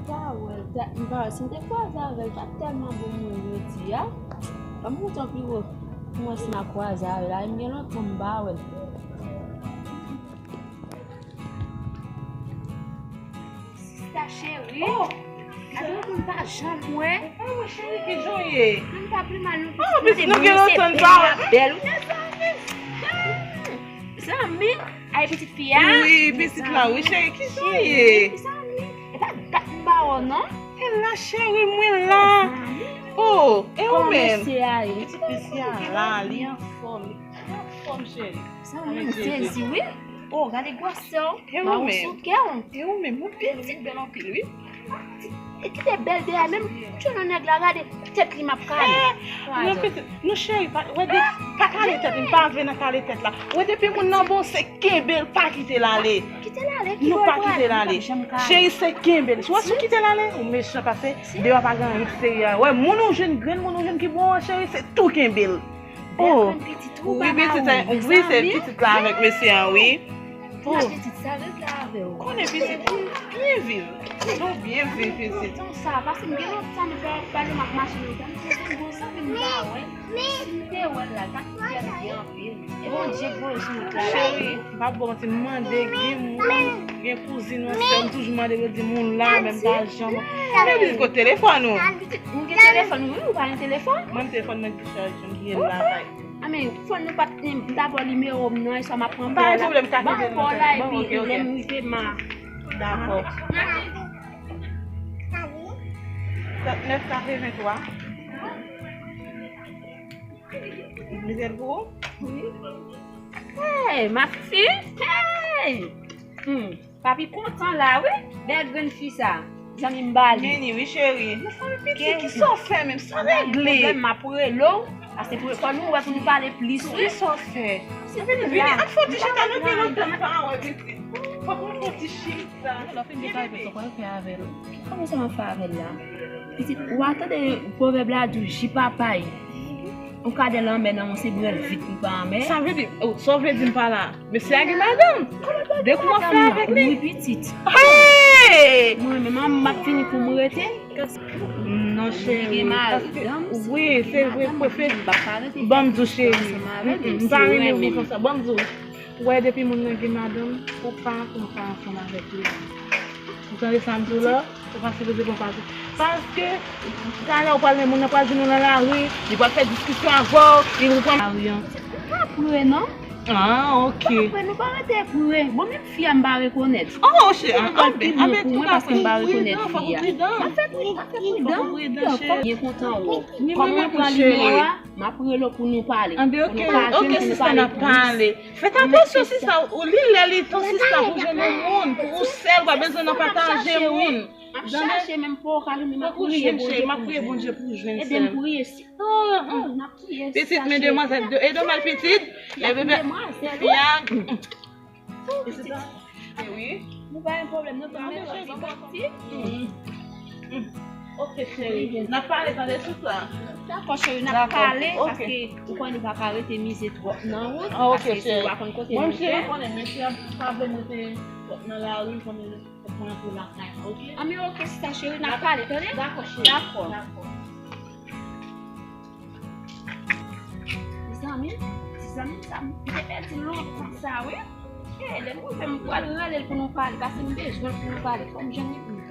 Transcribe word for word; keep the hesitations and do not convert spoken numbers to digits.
Pa wè l, ta- m pa wè si m te kwaze avè l, pa tèlman bon moun jodi a. Ban m monte yon pi wo. Kòman si m a kwaze avè l la, m gen lontan m pa wè l. Sista cheri. Oh! Gade yon moun pa janm wè. Oh, mon cheri, ki jan w ye? Moun pa pi mal non. Oh, pitit, nou gen lontan n pa wè. Bèl, wi, mezanmi. Zanmi, ay pitit fi a. Wi, pitit la, wi, cheri, ki jan w ye? Zanmi, e pa dat m pa wè w non. E la, cheri, mwen la. Oh, e ou menm? Kòman mesye a ye? Pitit mesye a la, li anfòm, li anfòm, cheri. Zanmi, m sezi, wi. Oh, gade gwosè w. E ou menm? Ba w sou kè w. E ou menm? Ou pitit bèl anpil, wi. E kite bèl deyè, menm tchou nan nèg la, gade tèt li m ap kale. Non, pitit, non, cheri, pa, wè de, pa kale tèt, m pa vle nan kale tèt la. Wè depi moun nan bon, se kenbe l, pa kite l ale. Kite l ale, ki bò l prale? Nou pa kite l ale. Cheri, se kenbe l. Wè si w kite l ale, ou mechan pase, deyò pa gen anyen ki serye. Wè, moun ou jwenn, grenn moun ou jwenn ki bon an, cheri, se tou kenbe l. Oh, wi, pitit, wi, se pitit la avèk mesye a, wi. Oh. Pitit, sa ret la avè w. Konnen pitit, nou byen viv. Nou byen viv, pitit. Tan sa, paske m gen lontan m pa pale m ap mache nan tan. M gen bon zanmi m pa wè. Si m te wè l la, l t ap fè m byen anpil. E Bondye k voye sou wout la la. Cheri, m p ap ba w manti, m mande, gen moun, gen kouzin mwen, sè m toujou mande, yo di moun la, men m pa janm. Men pitit, kote telefòn ou? Pitit, m gen telefòn, wi, ou pa gen telefòn? Mwen, telefòn mwen dechaje, m bliye l lakay. A, men, fò nou pa t, m ta ba w nimewo m non, e sa m ap pran pou w la. M pa gen pwoblèm, ka kite l nan kay mwen, ok, ok. Lè m rive, m a. Dakò. Trannèf katrevenntwa. Mizèl pou ou? Wi. Hey, ma fifi! Hey! Hmm. Papi kontan la, wi. Bèl grenn fi sa. Zanmi m ba li. Vini, wi, cheri. Mezanmi, pitit, kisa w fè menm? Sa regle. Pwoblèm, m ap rele w. Paske pou, fò nou wè pou nou pale plis, wi. Kisa w fè? Vini, vini, an fò ti chita, nou gen lontan n pa wè, pitit. Fòk nou fè ti chita. Lè w fin de pale, sa w pral fè avè l? Kòman sa m ap fè avè l la? Pitit, ou pa tande pwovèb la di w, ji papay. Yon kadè lanmè nan yon se brèl vit li pa anmè. Sa vle di, oh, sa w vle di m pa la? Mesye a gen madanm. Depi w ap fè avèk li. Wi, pitit. Hey! Mwen menm, m ap vini pou m rete. Non, cheri. Li gen madanm. Wi, se vre, prefe. Ban m di w, cheri. M pa renmen moun konsa. Ban m di w. Ou wè depi moun nan gen madanm, ou pa konn pa ansanm avèk li. Ou tande sa m di w la? Ou pa sipoze pran pati. Paske, talè ou pral men moun nan pral jwenn ou nan lari, li pral fè diskisyon avè w, li pral pran lari an. M pa pre non. Ah, ok. M pa pre, nou pa rete pre. Bon, menm fi a m pa rekonèt. Oh, chè, anben, anben, tou ka, fò w pridan, fò w pridan. M ap fè pri-, m ap fè pridan. Fò w pridan, chè. Fò w byen kontan wè w. Kòm mwen pran nimewo a, m ap rele w pou nou pale. Anben, ok, ok, sista, n ap pale. Fèt atansyon, sista, ou li lè li tan, sista, pou jwenn yon moun, pou ou sèl, ou pa bezwen nan pataje moun. M ap chache, men m pa ka jwenn, m ap priye Bondye pou m jwenn. Ede m priye, si. Oh, n ap priye, sista. Pitit, men demwazèl, e demwazèl pitit, e bebe, fi a. Pitit. Wi. Nou pa gen pwoblèm, nou tann mwen pati. Ok, cheri. N ap pale, tande tout sa. Dakò, cheri, n ap pale, paske ou konnen nou pa ka rete mize twòp nan wout, paske si ou pa konn kote nou ye. Mwen, cheri, konnen, men si an pa vle mete twòp nan lari, konnen fòk mwen antre lakay mwen, ok? Anben, ok, sista cheri, n ap pale, tande? Dakò, cheri. Dakò. Dakò. Zanmi, ti zanmi sa, m te pèdi lontan sa, wi. Eh, lè m rive, m pral rele l pou nou pale, paske m bezwen l pou nou pale. Fò m jwenn li pou m